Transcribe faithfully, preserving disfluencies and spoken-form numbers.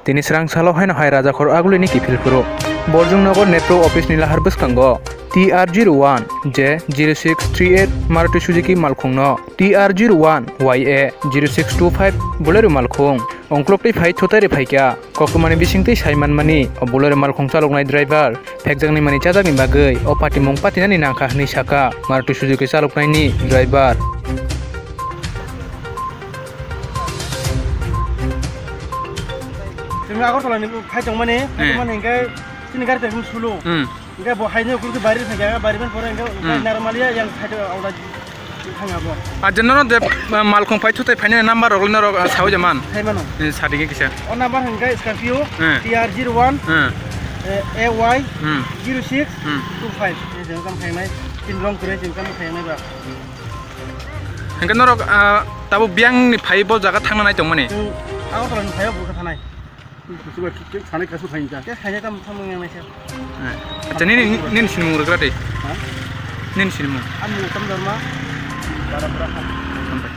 Tini srang salo haino hai Rajakhor Agulini kiphil phuru. Borjung Nogor Nepro office ni lahar bwskango T R zero one J zero six three eight Maruti Suzuki malkhungno T R zero one Y A zero six two five Bolero malkhung ongklok tei phai thutai ri phaikha. Koktwmani bisingtwi sai manmani, o Bolero malkhung chaloknai driver phekjaknai mani chajakni bagwi o patimung patinani nangkha hwnwi sakha Maruti Suzuki chaloknaini driver. Chwng Agartala ni phai tongmani, phai Hmm. tongmani hwnkhe chini gari tongmani sulu. Hmm. Hwnkhe bo haino kulki bari thangya, bari ban pore hwnkhe Hmm. normally yang side o aula thangya bo. Ah, je nono je, ah, malkhung phai thutai phainani number rok norok, ah, sawi jaman. Sai mano. Eh, sadi khe kisa. O number hwnkhe Scorpio Hmm. T R zero one Hmm. eh, A Y Hmm. zero six Hmm. two five. Eh, jeng kam khainai, tin rong kwrwi jeng kam khainai ba. Hwnkhe norok, ah, tabuk biyangni phai bo jaga thangna nai tongmani? Chwng Agartala ni phai o bo kha thanai. Kuchuba ki, ki, sanai kasu khainai ta. Khe khainai tam samung yang naisa. Eh. Acha, nini, nini sinimung rwgra de. Ha? Nini sinimung. Ani Uttam Dharma. Bara bara kha. Hambai.